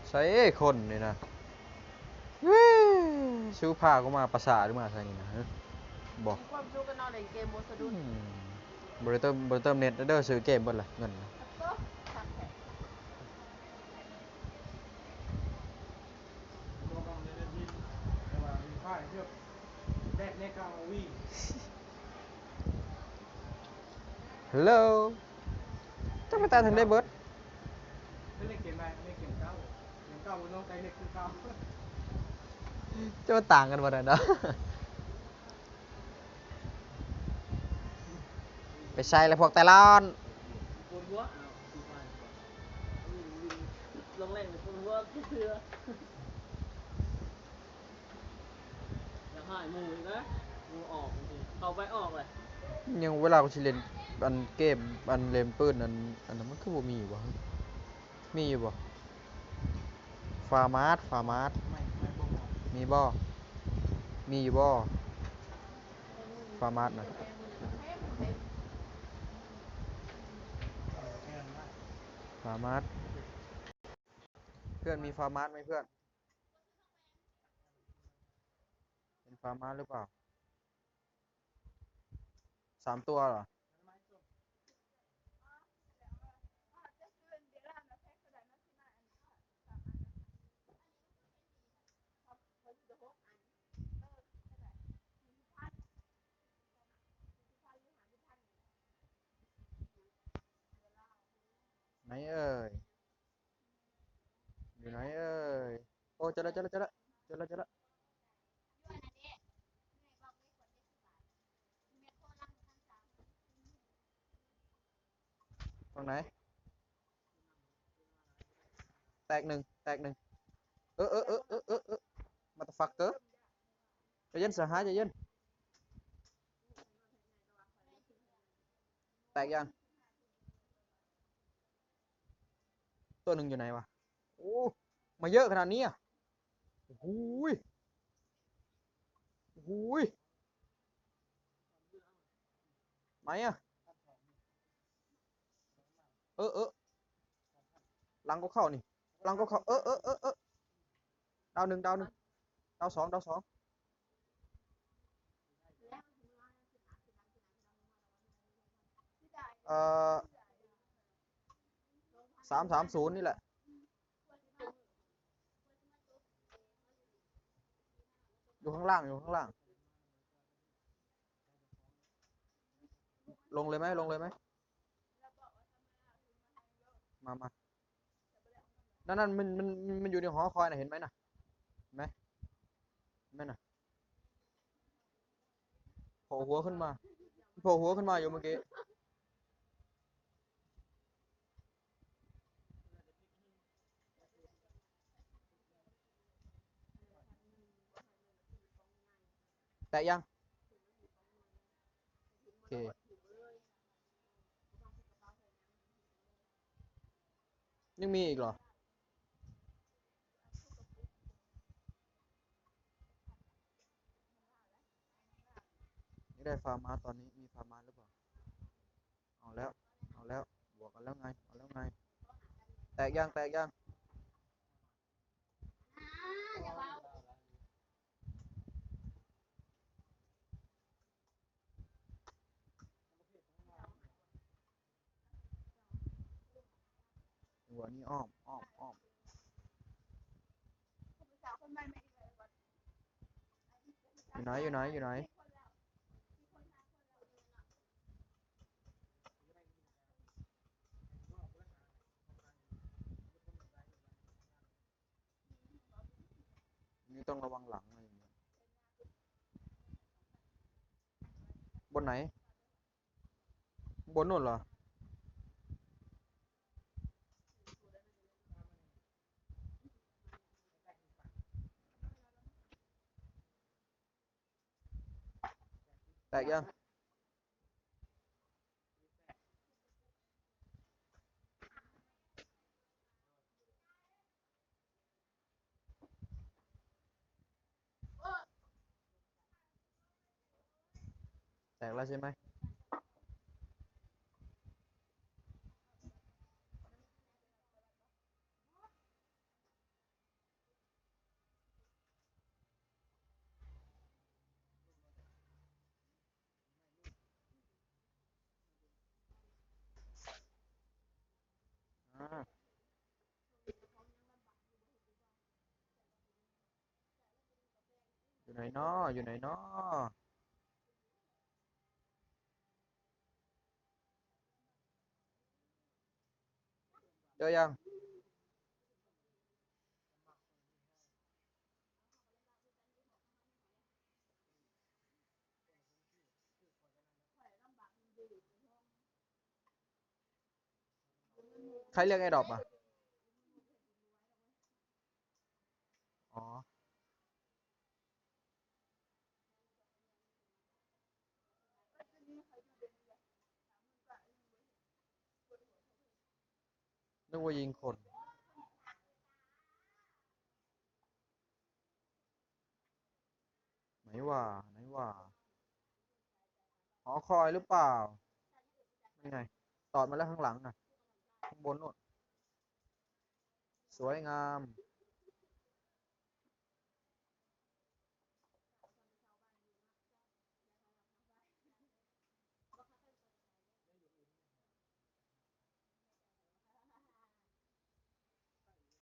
ໃສຄົນນີ້ນະ? ເວີຍ ຊູພາກູມາປາສາດ ຫຼືມາໃສນີ້ນະ? ຮະ ບໍ່ ມີຄວາມສຸກກັນເນາະ ຫຼິ້ນເກມບໍ່ສະດຸດ. ອືມ ບໍ່ໄດ້ເຕີມ ບໍ່ໄດ້ເຕີມເນັດເດີ ຊື້ເກມເບິດລະ ເງິນນະ. ຮາໂລ ຈັກແມ່ນຕາເຖິງໄດ້ເບິດ. ເປັນເກມໃໝ່ ເປັນເກມເກົ່າ ເກມເກົ່າ ບໍ່ຕ້ອງໃຊ້ເນັດຄືເກົ່າ. ຈະມາຕ່າງກັນບໍ່ໄດ້ເນາະ. ໄປໃສລະພວກໄຕລອນ? ປວດຫົວ ອ້າວ ຊິໄປ ລົງແລງປວດຫົວຄືເທື່ອ. ຢາກຫາຍໝູ່ອີກນະ ໝູ່ອອກ ເຂົ້າໄປອອກເລີຍ. ຍັງເວລາກູຊິຫຼິ້ນ ອັນເກມ ອັນເລ່ນປືນ ອັນ ອັນນັ້ນມັນຄືບໍ່ມີວະ? ມີຢູ່ບໍ່? ຟາມາດ ຟາມາດ ມີບໍ່? ມີຢູ່ບໍ່? ຟາມາດນະ ຟາມາດ. ເພື່ອນມີຟາມາດໄໝເພື່ອນ? ເຫັນຟາມາດຫຼືເປົ່າ? ສາມຕົວເຫລອ? ໄໝເອີຍ? ຢູ່ໃນເອີຍ? ໂອ້ ເຈີແລ້ວ ເຈີແລ້ວ ເຈີແລ້ວ ເຈີແລ້ວ ເຈີແລ້ວ. ຝັ່ງໃນ? ແຕກໜຶ່ງ ແຕກໜຶ່ງ. ເອີ ເອີ motherfucker ໃຈເຢັນ ສະຫາຍ ໃຈເຢັນ. ແຕກຍັງ? ຕົວໜຶ່ງຢູ່ໃນວະ? ໂອ້ ມາເຍີະຂະໜາດນີ້ອະ. ໂອ້ໂຫ ໂອ້ໂຫ ໄໝອະ? ເອີ ເອີ ຫຼັງກໍເຂົ້ານີ້ ຫຼັງກໍເຂົ້າ. ເອີ ເອີ ເອີ ເອີ ດາວໜຶ່ງ ດາວໜຶ່ງ ດາວສອງ ດາວສອງ. ເອີ ສາມສາມສູນນີ້ແຫຼະ ຢູ່ຂ້າງລ່າງ ຢູ່ຂ້າງລ່າງ. ລົງເລີຍໄໝ? ລົງເລີຍໄໝ? ມາ ມາ. ນັ້ນ ນັ້ນ ມັນ ມັນ ມັນຢູ່ໃນຫໍຄອຍນະ ເຫັນໄໝນະ? ເຫັນໄໝ? ເຫັນໄໝນະ? ໂຜຫົວຂຶ້ນມາ ໂຜຫົວຂຶ້ນມາຢູ່ເມື່ອກີ້. ແຕກຍັງ? ໂອເຄ ຍັງມີອີກເຫລອ? ນີ້ໄດ້ຟາມມາ ຕອນນີ້ມີຟາມມາຫຼືເປົ່າ? ເອົາແລ້ວ ເອົາແລ້ວ ບວກກັນແລ້ວໄງ ເອົາແລ້ວໄງ. ແຕກຍັງ? ແຕກຍັງ? ຫົວນີ້ອ້ອມ ອ້ອມ ອ້ອມ. ຢູ່ໄຫນ? ຢູ່ໄຫນ? ຢູ່ໄຫນ? ນີ້ຕ້ອງລະວັງຫຼັງ. ບົນໄຫນ? ບົນໂນ້ນເຫລອ? ແຕກຍັງ? ແຕກແລ້ວໃຊ່ໄໝ? ໃນນໍ ຢູ່ໃນນໍ? ເຈີຍັງ? ໃຜເລືອກແອດຣອບອະ? ອໍ. ນຶກວ່າຍິງຄົນ. ໄນຫວ່າ ໄນຫວ່າ ຫໍຄອຍຫຼືເປົ່າ? ນັ້ນໄງ ຕອດມາແລ້ວ ຂ້າງຫຼັງນະ ຂ້າງບົນໂນ້ນ. ສວຍງາມ.